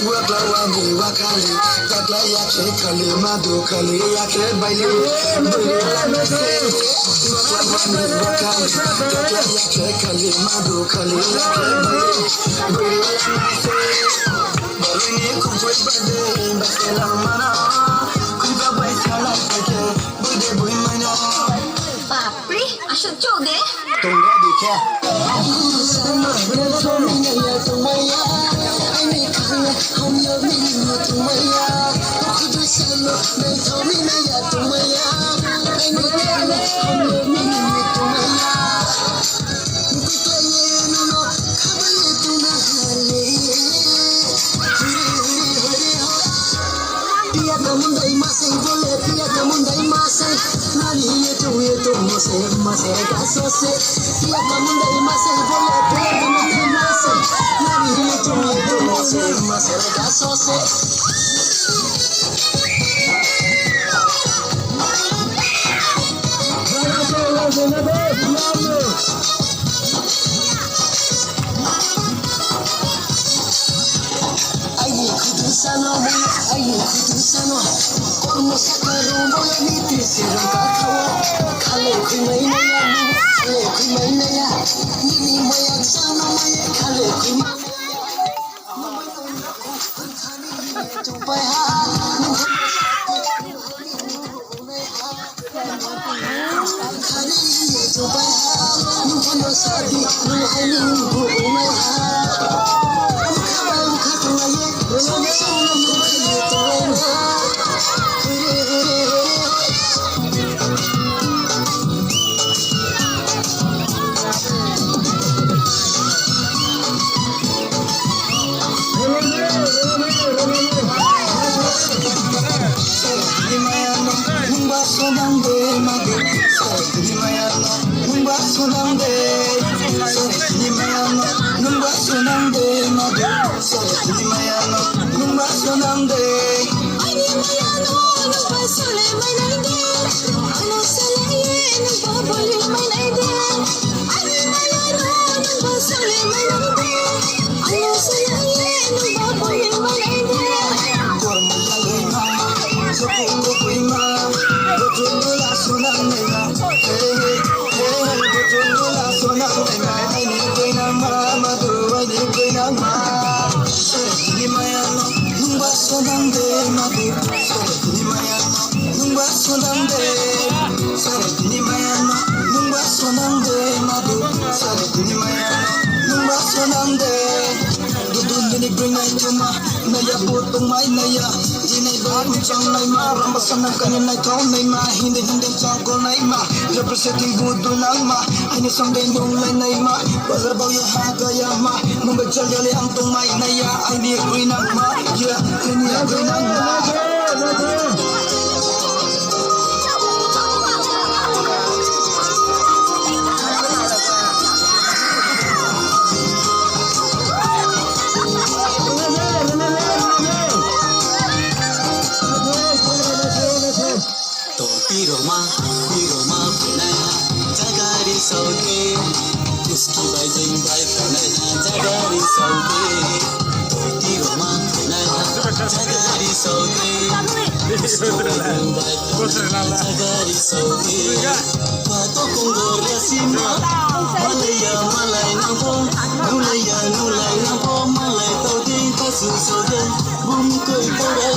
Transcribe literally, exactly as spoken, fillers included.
Wakla wa ni wa kali, takla ya khe kali, madu kali ya khe baili. Bui la na se, wakla wa ni wa kali, takla ya khe kali, madu kali ya khe baili. Bui la na se, bui ni khumphoi bade, bade la mana, khumphoi bai sala khe, bui de bui mana. Bapre, asuk chouh de. Tongga di khe. Piya kamundai masai bole, piya kamundai masai. Nani ye tu ye tu mose, mose ka sose. Piya kamundai masai bole, piya kamundai masai. Nani ye tu ye tu mose, mose ka sose. Aini khudu sano, aini khudu sano. Kormo saka rung boya ni tisi rung ka khawo. Khale khui mai naya, khale khui mai naya. Nini maya sano maya khale khui mai naya. Tupai ha. Sore tini maya no, nungba sonang de madu. Sore tini maya no, nungba sonang de. Sore tini maya no, nungba sonang de madu. Sore tini maya no, nungba sonang de. Aini maya no, nungba sole mai nai de. Ano sole ye, nungba bole mai nai de. Aini maya no, nungba sole mai nai de. Ano sole ye, nungba bole mai nai de. Kormo yalai ma, soku kukuima, botu dula sunang nai ma. Hey, hey, hey, botu dula sunang nai ma. Aini koinang ma, madu aini koinang ma. Sore tini maya no, nungba sonang de madu. Sore tini maya no, nungba sonang de. Sore tini maya no, nungba sonang de madu. Sore tini maya no, nungba sonang de. Dudu nini bring nai tuma, naya bo tongmai naya. Jinai bo mchang nai ma, ramba sanang kani nai thong nai ma. Hindi hindi chang ko nai ma, representing bu dunang ma. Aini song de nung lai nai ma, bazar bau ya ha ga ya ma. Mumbai chal ya le ang tongmai naya, aini koinang ma, ya, aini koinang ma. To tiroma, tiroma phainaiha, jagari saudi. Kuski bai jing bai phainaiha, jagari saudi. To tiroma phainaiha, jagari saudi. Kosre lala. Kosre lala. Malai ya malai nang pho, nulai ya nulai nang pho, malai tao dei, kasu so dei, bum koi tao rai